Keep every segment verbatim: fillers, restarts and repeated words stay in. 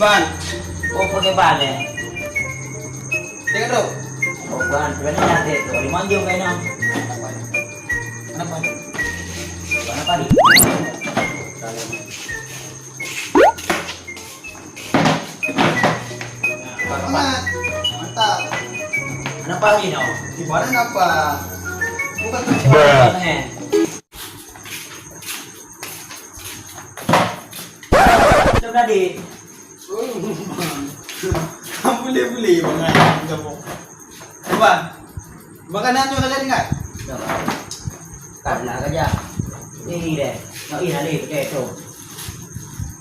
Ban. Oh, pakai ban, eh? Tengok tu. Oh, ban. Berani nanti tu. Lima jam kena. Kenapa? Kenapa ni? Selamat. Mantap. Kenapa ni, no? Di mana kenapa? Bukan tu. Bruh. Eh. Macam tadi. Boleh-boleh, Bang. Cuba. Makanan tu saja ingat. Kan lah kerja. Ini deh. Nak ih hari pakai tu.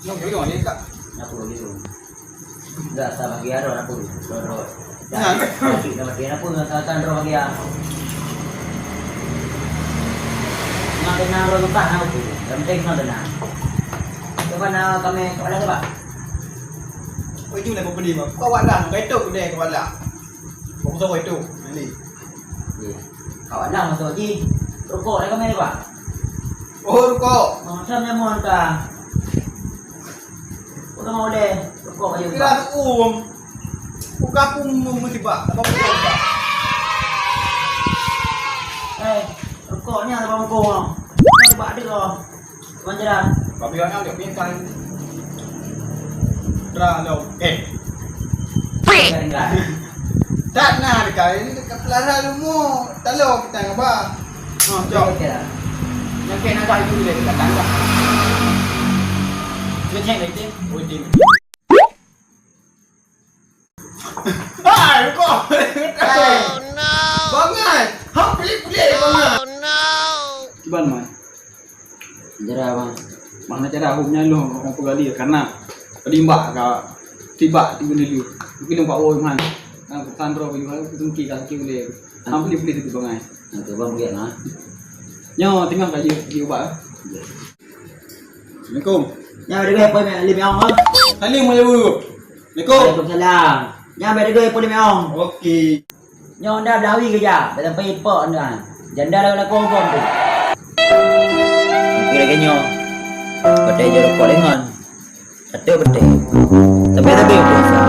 Nak pergi mana, Kak? Nak pergi dulu. Dah salah dia dah apa? Dah dah. Dah. Nah. Sakit dah mati apa? Dah salah kan roh dia. Nak tenang roh lepas nak tu. Yang penting nak tenang. Coba nak kami kepala tu, Pak. Oh, itu lah pembeli, Bang. Kau awak dah, kau itu deh kepala. Kau usah kau itu. Nanti. Ye. Kau dah masuk ji. Rokok dah kami, Pak. Oh, rokok. Oh, macam nyamun kah? Kau tak mau deh. Rokok aja, Pak. Kira um. Bukan aku musibah. Apa aku musibah? Eh, rokoknya apa kau? Kau tak ada kau. Manjra. Tapi orang nak pintar. Tra lo. Eh. Enggak. Tak nak dekat ini dekat pelahara ilmu. Tak lo kita ngapa? Ha, jom. Okey lah. Yang kena agak itu dia dekat tangga. Cuba cek baik dia. Oh, dia. Hai, kok? Hai. Bangai. Ha, pelik-pelik bangai. Kiban, Man? Jera, Bang. Mana cara aku punya lu, orang pegali karena pedimbak ka tiba tiba ni lu. Mungkin nampak woi, Man. Kan pesan roh baju aku tungki ka laki uleh. Ha, pelik-pelik tu bangai. Nah, tu Bang, lihat, nah. Nyo, tengah ka ji, ji ubat, eh. Assalamualaikum. Nyan bèk deungoe peue lé meong, ah. Salim, Assalamualaikum. Assalamualaikum. Waalaikumsalam. Nyan bèk deungoe peue lé meong. Okey. Nyoe dah belawi keujak, dah sampai ipok nyan. Janda dah lakoe gom tu. Mungkin lagèe nyoe. Padahai jeuet rukok lengon. Ateueh beutôi. Tapi, tapi puasa.